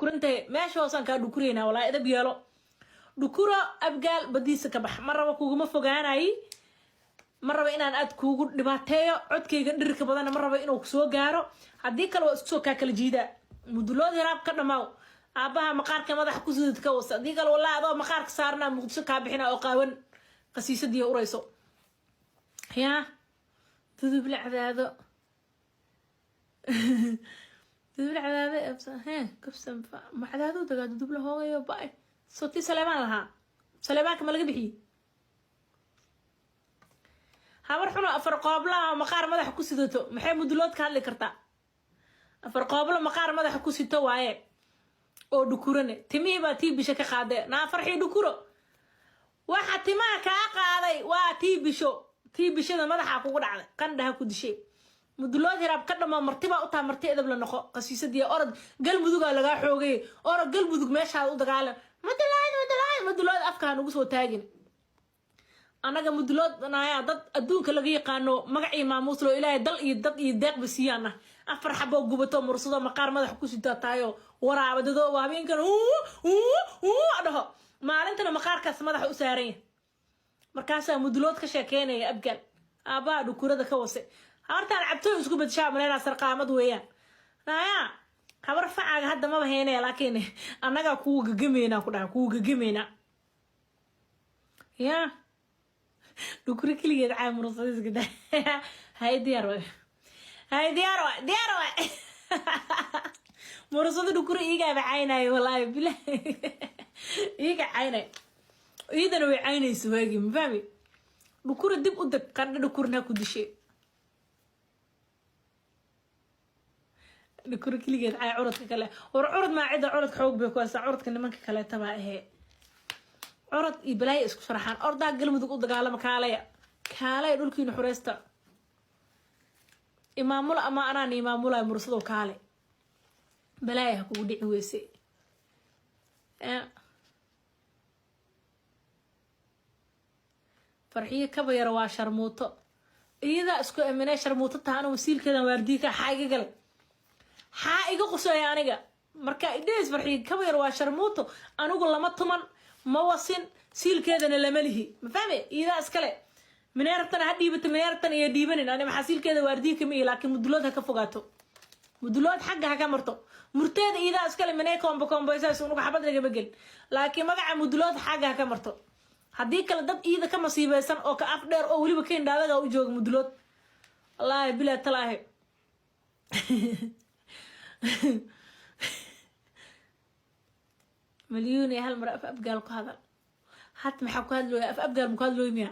Dhukurantahay meesha hoosaan kaa dhukuraynaa. Walaa edab yeelo, dhukuro Abgaal badiisa ka bax. Ma rabo, kuguma fogaanayi, ma rabo inaan aad kuugu dhibaateeyo codkayga dhirirka badanna, ma rabo inuu kusoo gaaro. Haddii kale waa isku soo kaa kala jiidaa. Mudulood Hiraab ka dhamaaw, aabbaha maqaarka madaxa ku sidid ka wasa. Haddii kale wallahi adoo maqaarka saarnaa Muqdisho kaa bixina oo qaawan, qasiisadii urayso. Yaa Duduble Cadaado, Duduble Cadaado he kabsan ma Cadaado dagaa Duduble hoogayo ba soo tii Saleebaan lahaa. Saleebaanka ma laga bixiyey? Habar xuno afar qooblaha maqaar madaxa ku sidato, maxay mudulood ka hadli kartaa? Afar qooblo maqaar madaxa ku sito waaye oo dhukurane. Timihii baa tii bisho ka qaadee. Naa Farxii dhukuro, waxa timaha kaa qaaday waa tii bisho, tii bishada madaxa kugu dhacday, qandhaha ku dishay. Mudulood Hiraab ka dhamaa, martibaa u taha, marti edab la noqo. Qasiisadii orod Galmudugaa lagaa xoogay, orod Galmudug meeshaada u dagaalam. Mudulood, mudulood, mudulood afka ha nugu soo taagin. Annaga mudulood naaya dad adduunka laga yaqaano, magacii maamuus loo Ilaahay dal iyo dad iyo deeqba siiyaan ah. Afar xaboo gubato mursado maqaar madaxa ku sitaa tahayo waraaba dado habeenkan uu dhaho, maalintana maqaarkaas madaxa u saaran yahay. Markaasaa mudulood ka sheekeynaya. Abgaal aabbaha dhukurada ka wase. Habartaan cabtooy isku badshaa maleynaa, sarqaamad weeyaan. Naaya habar facaaga hadda maba heynaya, laakiin annagaa kugu gagameynaa, ku dhaha kugu gagameynaa. Ya dhukuro keligeed caay mursadiiska. Hay, diyaar waay, hay, diyaar waay, diyaar waay. Mursado dhukuro iigaaba caynayo, wallaahi bilahi iiga caynay, iidana way caynaysa waagi. Ma fahmi? Dhukuro dib u deg, qandho dhukurna ku dishay. Dhukuro keligeed caay curadka kale. War curad maa cidda curadka xoog bay ku haysaa. Curadka nimanka kaleeta baa ahee, curad iyo balaayo isku sharaxaan. Ordaa Galmudug u dagaalama, kaalaya, kaalaya, dhulkiina xureysta. Imaamula ama anaan imaamulaya. Mursadow kaale, balaaya ha kugu dhici weyse. Farxiyo Kaba Yaro waa sharmuuto, iyadaa isku aminay sharmuuto taha. Anu wasiilkeedan waardiika xaa iga galay, xaa iga quseeya aniga? Marka idhees Farxiyo Kaba Yaro waa sharmuuto, anigu lama tuman, ma wasin, siilkeedana lama lihi. Ma fahme? Iyadaa iskale. Mineertana ha dhiibato, mineertan iyo dhiibanin. Ani maxaa siilkeeda waardiika ma ihi, laakiin mudulood ha ka fogaato, mudulood xagga ha ka marto. Murteeda iidaa iskale. Minee koomba koombaysaas unuga xabad lagama gelin, laakiin magaca mudulood xagga ha ka marto. Haddii kale dad iida ka masiibeysan oo ka af dheer oo weliba ka indhaadaga u jooga mudulood, wallaahi bilaa talaahi. Malyuun iyo hal mar af Abgaal ku hadal. Had maxaa ku hadlooya? Af Abgaal ma ku hadlooy miya?